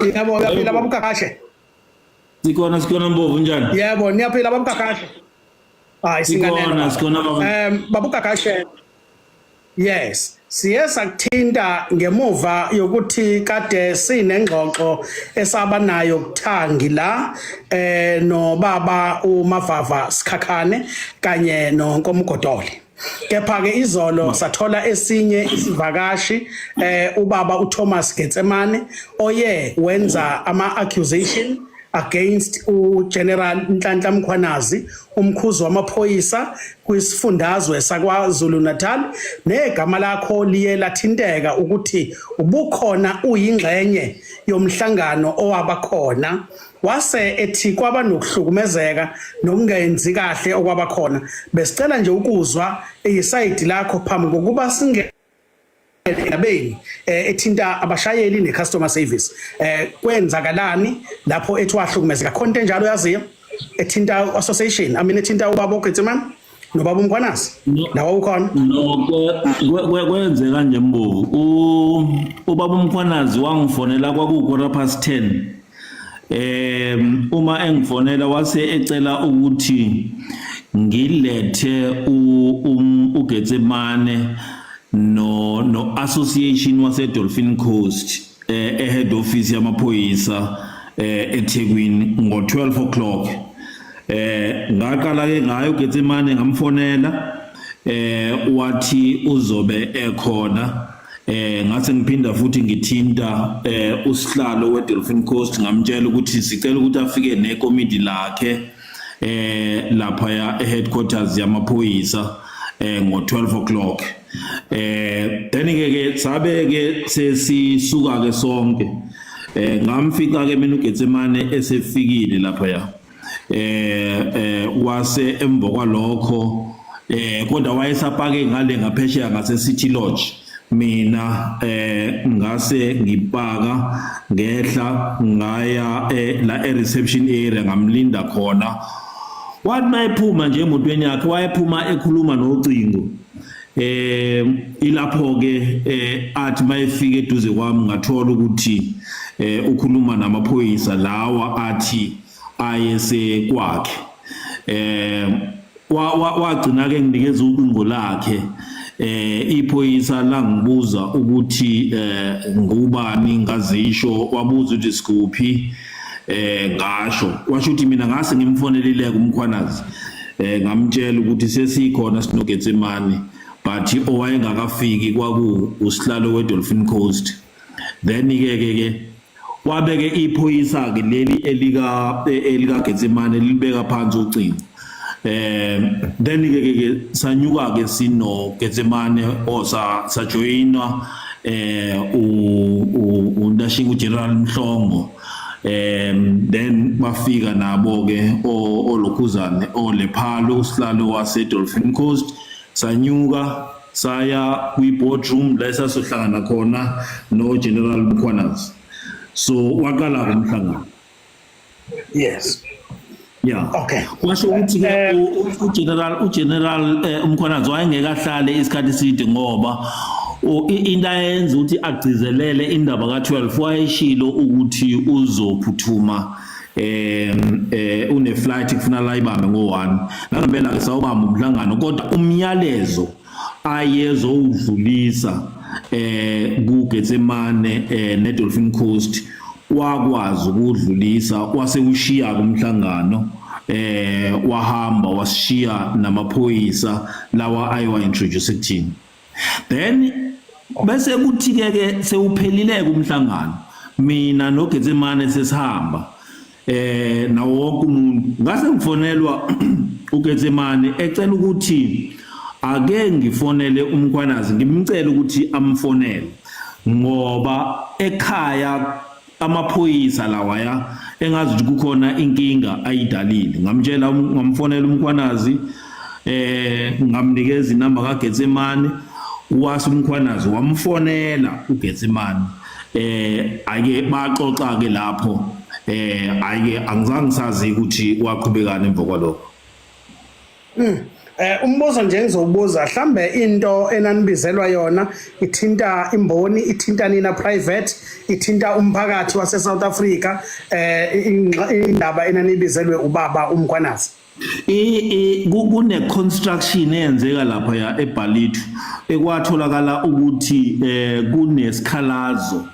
Yebo, uyaphila baba uGagashe? Sikhona, sikhona Mbovu, njani? Yebo, niyaphila baba uGagashe? Hayi, singaneno. Sikhona, sikhona baba. Baba uGagashe. Yes, siye sakuthinta ngemuva yokuthi kade sinengxoxo esaba nayo kuthangi la nobaba uMavava Sikhakhane kanye noNkomugodole. Kepha ke izolo sathola esinye isivakashi, ubaba uThomas Getsemane, oye wenza ama accusation against uGeneral Nhlanhla Mkhwanazi, umkhuzi wamaphoyisa kwisifundazwe sakwaZulu Natal, negama lakho liye lathinteka ukuthi ubukhona, uyingxenye yomhlangano owabakhona, wase ethi kwaba nokuhlukumezeka nokungenzi kahle okwabakhona. Besicela nje ukuzwa i-side lakho phambi kokuba singe endabeni ethinta abashayeli ne-customer service. Kwenzakalani lapho ethi wahlukumezeka khona? Into enjalo yaziyo ethinta association, I mean, ethinta ubaba uGetsemane nobaba uMkhwanazi lawa ukhona? No, kwenzeka nje Mbovu, ubaba uMkhwanazi wangifonela kwaku 10:15. Uma engifonela wase ecela ukuthi ngilethe uGetsemane no association wase Dolphin Coast e head office yamaphoyisa eThekwini ngo 12 o'clock. Ngaqala ke ngayo uGetsemane, ngamfonela, wathi uzobe ekhona. Ngase ngiphinda futhi ngithinta usihlalo weDolphin Coast, ngamtshela ukuthi sicela ukuthi afike nekomidi lakhe lapha ya headquarters yamaphoyisa ngo 12 o'clock. Then ke sabe ke sesisuka ke sonke. Ngamfika ke mina uGetsemane esefikile lapha ya, wase emva kwalokho, kodwa wayesapake ngale ngaphesheya ngase City Lodge. Mina ngase ngipaka, ngehla ngaya la e reception area, ngamlinda khona. Wathi mayephuma nje emotweni yakhe, wayephuma ekhuluma nocingo. Ilapho ke athi mayefika eduze kwami, ngathola ukuthi ukhuluma namaphoyisa lawa athi ayesekwakhe. Wagcina ke nginikeza ucingo lakhe. Iphoyisa langibuza ukuthi ngubani, ngazisho. Wabuza ukuthi sikuphi, ngasho. Washo ukuthi mina ngase ngimfonelile kuMkhwanazi, ngamtshela ukuthi sesikhona sinoGetsemane, but owayengakafiki kwaku usihlalo weDolphin Coast. Then ke wabeke iphoyisa ke leli elika Getsemane libeka phansi ucingo. Then ke sanyuka ke sino Getsemane, osa sajoyinwa u uNtashinga, uGeneral Mhlongo. Then bafika nabo ke olokhuzane olephalo, usihlalo wase Dolphin Coast. Sanyuka saya kwi boardroom la esasohlangana khona no General Mkhwanazi. So waqala umhlangano. Yeah. Kwasho ukuthi ke uGeneral uMkhwanazi wayengeke ahlale isikhathi eside, ngoba into ayenza ukuthi agcizelele indaba ka12, wayeshilo ukuthi uzophuthuma, une flight kufuna la ibambe ngo1. Nangempela ke sawubamba umhlangano, kodwa umyalezo ayezowudlulisa kuGetsemane neDolphin Coast wakwazi ukudlulisa, wase ushiya kumhlangano, wahamba washiya namaphoyisa lawa ayiwa introduce kuthina. Then bese kuthi ke sewuphelile umhlangano, mina noGetsemane sesihamba nawo wonke umuntu, ngase ngifonelwa uGetsemane ecela ukuthi ake ngifonele uMkhwanazi, ngimcela ukuthi amfonele ngoba ekhaya amaphoyisa lawaya engazi ukuthi kukhona inkinga ayidalile. Ngamtshela, ngamfonela uMkhwanazi, ngamnikeza inamba kaGetsemane, wase uMkhwanazi wamfonela uGetsemane. Ake baxoxa ke lapho. Ayike angizange sazi ukuthi waqhubekana emva kwalokho. Umbuzo nje engizowubuza, mhlambe into enanibizelwa yona ithinta imboni, ithinta nina private, ithinta umphakathi wase South Africa, indaba enanibizelwe ubaba uMkhwanazi? Kune construction eyenzeka lapha ya eBallito, ekwatholakala ukuthi kunesikhalazo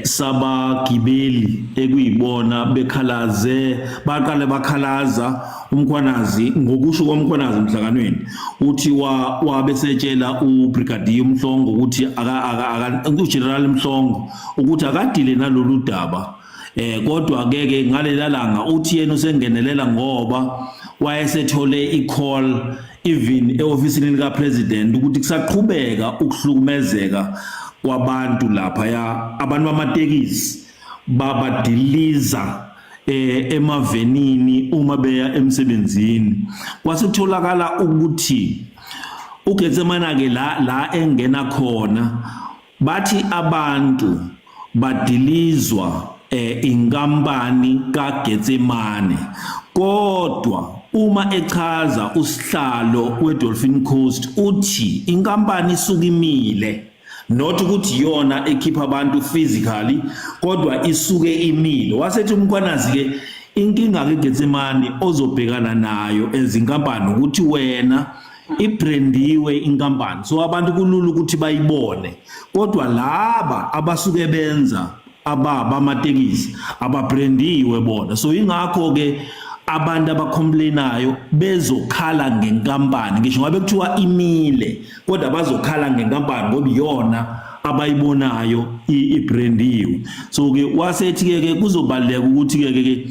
sabagibeli ekuyibona bekhalaze, baqale bakhalaza uMkhwanazi. Ngokusho koMkhwanazi emhlanganweni, uthi wa wabesetshela uBrigadier Mhlongo ukuthi aka uGeneral Mhlongo ukuthi akadile nalolu daba. Kodwa ke ke ngalela langa uthi yena usengenelela ngoba wayesethole i-call even eofisini lika president ukuthi kusaqhubeka ukuhlukumezeka kwabantu lapha ya, abantu bamatekisi babadiliza emavenini uma beya emsebenzini. Kwasetholakala ukuthi uGetsemane ke la engena khona, bathi abantu badilizwa inkampani kaGetsemane, kodwa uma echaza usihlalo weDolphin Coast uthi inkampani isuka imile, not ukuthi iyona ekhipha abantu physically, kodwa isuke imile. Wasethi uMkhwanazi ke, inkinga ke Getsemane ozobhekana nayo ezinkampani ukuthi wena ibrandiwe inkampani, so abantu kulula ukuthi bayibone, kodwa laba abasuke benza ababa amatekisi ababrandiwe bona. So ingakho ke abantu abacomplainayo bezokhala ngenkampani, ngisho ngabe kuthiwa imile, kodwa bazokhala ngenkampani ngoba iyona abayibonayo ibrandiwe. So ke wasethi ke ke kuzobaluleka ukuthi ke ke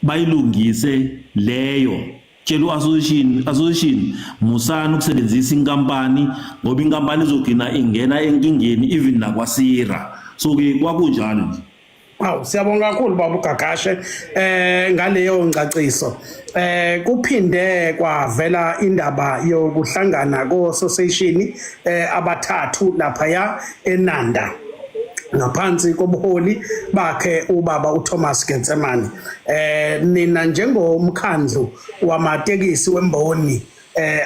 bayilungise leyo. Tshela u-association, association musani ukusebenzisa inkampani ngoba inkampani izogcina ingena enkingeni, even nakwaPsira. So ke kwakunjalo nje. Awu, siyabonga kakhulu baba uGagashe ngaleyo ngcaciso. Kuphinde kwavela indaba yokuhlangana ko association abathathu lapha ya eNanda ngaphansi kobuholi bakhe ubaba uThomas Getsemane. Nina njengomkhandlu wamatekisi wemboni,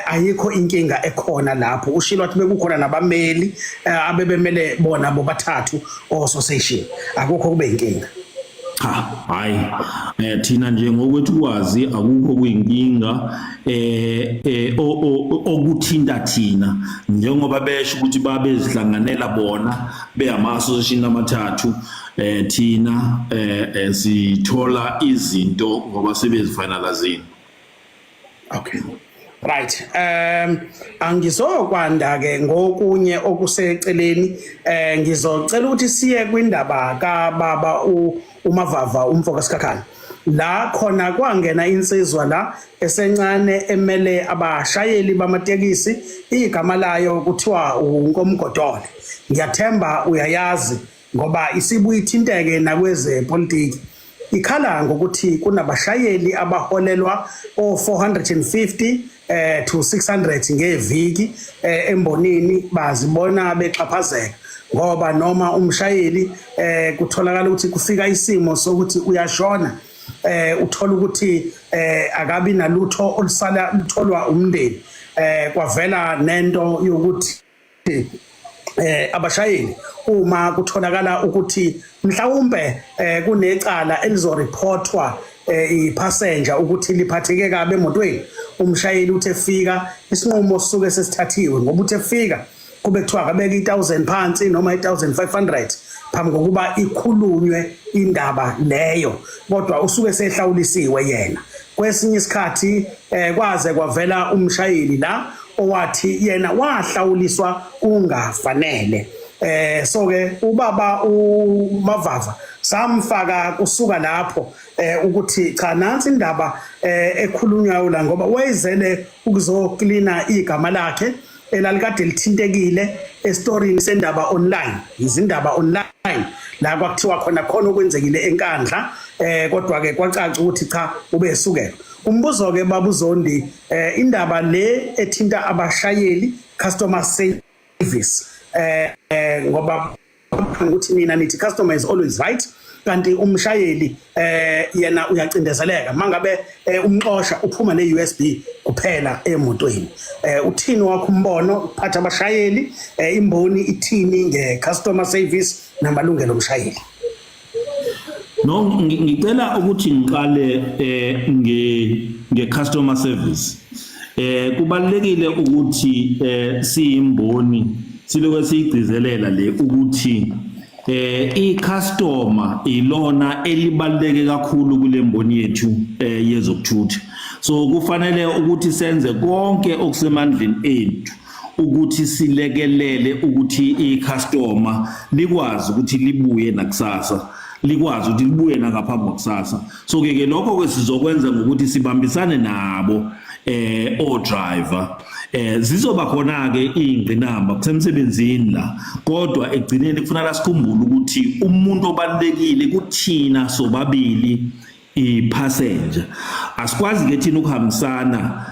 ayikho inkinga ekhona lapho? Ushilo wathi bekukhona nabameli abebemele bona bobathathu association, akukho kube inkinga? Cha, hayi, thina nje ngokwethu kwazi akukho kuyinkinga okuthinta thina, njengoba besho ukuthi babezihlanganela bona beyama association amathathu. Thina sithola izinto ngoba sebezifinalizini. Okay. Right. Angizokwanda ke ngokunye okuseceleni. Ngizocela ukuthi siye kwindaba kaBaba uMavava, umfoka Sikhakhane. La khona kwangena insizwa la esencane emele abashayeli bamatekisi, igama layo kuthiwa uNkomgodole. Ngiyathemba uyayazi ngoba isibuye ithinteke nakweze politiki. Ikhala ngokuthi kunabashayeli abaholelwa o-450 to 600 ngeviki embonini, bazibona bexhaphazeka ngoba noma umshayeli kutholakala ukuthi kufika isimo sokuthi uyashona, uthola ukuthi akabi nalutho olusala lutholwa umndeni. Kwavela nento yokuthi abashayeli uma kutholakala ukuthi mhlawumbe kunecala elizoreportwa ipassenger ukuthi liphatheke kabi emotweni, umshayeli uthi efika isinqumo sisuke sesithathiwe, ngoba uthi efika kube kuthiwa akabeke i1000 phansi noma i1500 phambi kokuba ikhulunywe indaba leyo, kodwa usuke sehlawulisiwe yena. Kwesinye isikhathi kwaze kwavela umshayeli la owathi yena wahlawuliswa kungafanele. So ke ubaba uMavava samfaka kusuka lapho ukuthi cha, nansi indaba ekhulunywayo la, ngoba wayezele ukuzoklina igama lakhe elalikade lithintekile estorini sendaba online, izindaba online, la kwakuthiwa khona khona okwenzekile eNkandla. Kodwa ke kwacaca ukuthi cha, ubesukela. Umbuzo ke babuzondi, indaba le ethinta abashayeli, customer service, ngoba ukuthi nina nithi customer is always right. Kanti umshayeli yena uyacindezeleka mangabe umxosha uphuma ne-USB kuphela emotweni. Uthini wakho umbono uphatha abashayeli, imboni ithini nge-customer service namalungelo omshayeli? No, ngicela ukuthi ngiqale nge customer service. Kubalekile ukuthi siyimboni siloke siyigcizelela le ukuthi i-customer ilona elibaluleke kakhulu kule mboni yethu yezokuthutha. So kufanele ukuthi senze konke okusemandleni ethu ukuthi silekelele ukuthi i-customer likwazi ukuthi libuye nakusasa, likwazi ukuthi libuye nangaphambi kwakusasa. So ke lokho ke sizokwenza ngokuthi sibambisane nabo o driver. Zizoba khona ke ingqinamba kusemsebenzini la, kodwa egcineni kufanele sikhumbule ukuthi umuntu obalulekile kuthina sobabili i-passenger. Asikwazi ke thina ukuhambisana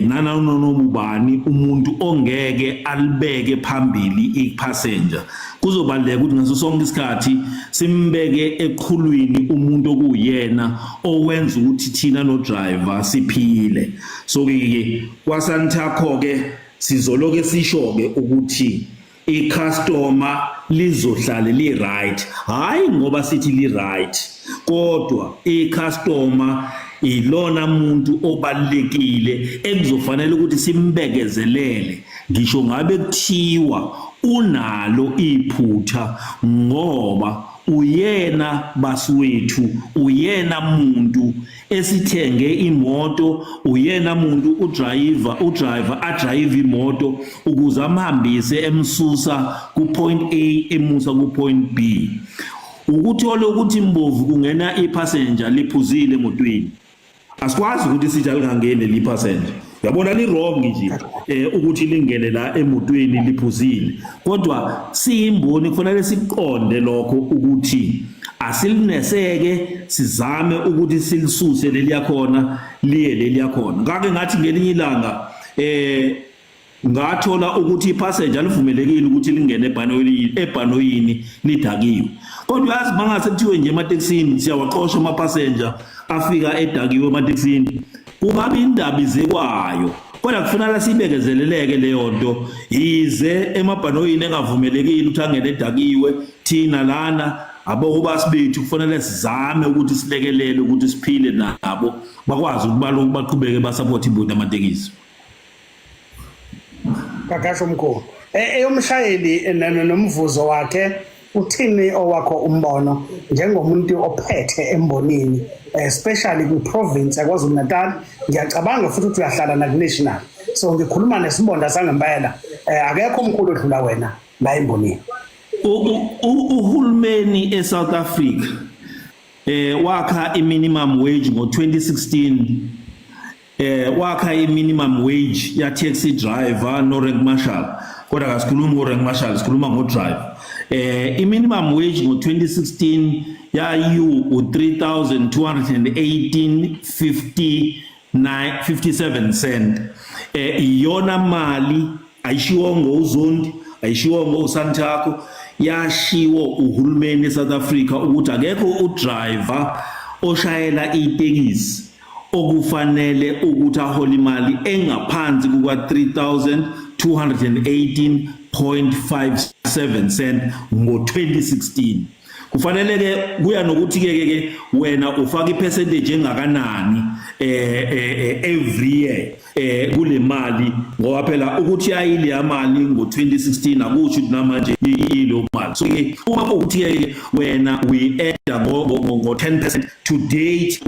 nanoma ubani umuntu ongeke alibeke phambili i-passenger. Kuzobaluleka ukuthi ngaso sonke isikhathi simbeke eqhulwini umuntu okuyena owenza ukuthi thina no driver siphile. So ke kwaSantaco ke sizoloke sisho ke ukuthi i-customer lizohlale li right, hayi ngoba sithi li right, kodwa i-customer ilona muntu obalulekile ekuzofanele ukuthi simbekezelele ngisho ngabe kuthiwa unalo iphutha, ngoba uyena basiwethu, uyena muntu esithenge imoto, uyena muntu udriver adrive imoto ukuze amhambise emsusa ku point A emusa ku point B. Ukuthola ukuthi Mbovu kungena ipassenger liphuzile emotweni, asikwazi ukuthi sithi alingangeni li passenger. Yabona, li wrong nje ukuthi lingene la emotweni liphuzile, kodwa siyimboni kufanele siqonde lokho ukuthi asilineseke, sizame ukuthi silisuse leliya khona liye leliya khona. Ngake ngathi ngelinye ilanga ngathola ukuthi ipassenger livumelekile ukuthi lingene ebhanoyini lidakiwe, kodwa uyazi mangase kuthiwe nje ematekisini siyawaxosha amapassenger afika edakiwe ematekisini, kungabe indaba izekwayo. Kodwa kufanele sibekezeleleke leyo nto, yize emabhanoyini engavumelekile ukuthi angene edakiwe. Thina lana abokubasi bethu kufanele sizame ukuthi silekelele ukuthi siphile nabo, bakwazi ukuthi baloku baqhubeke basupport imboni yamatekisi. Gagasho omkhulu, eyomshayeli nomvuzo wakhe, uthini owakho umbono njengomuntu ophethe embonini, especially kwi-province yaKwaZulu Natal? Ngiyacabanga futhi ukuthi uyahlala naku-national, so ngikhuluma nesibonda sangempela. Akekho omkhulu odlula wena la embonini. Uhulumeni eSouth Africa wakha i-minimum wage ngo-2016, wakha i-minimum wage ya taxi driver no rank marshal, kodwa kasikhulumi ngo rank marshal, sikhuluma ngo driver. I-minimum wage ngo-2016 yayu u-3218.59 57 cent. Iyona mali ayishiwo ngoZondi, ayishiwo ngoSantaco, yashiwo uhulumeni eSouth Africa ukuthi akekho udriver oshayela itekisi okufanele ukuthi ahole imali engaphansi kuka 3218.57 cent ngo-2016. Kufanele ke kuya nokuthi ke wena ufaka ipercentage engakanani every year kule mali, ngoba phela ukuthi ayile yamali ngo2016 akusho ukuthi namanje ilo mali. So ke uma kuwukuthi ke wena we add ngo 10% to date.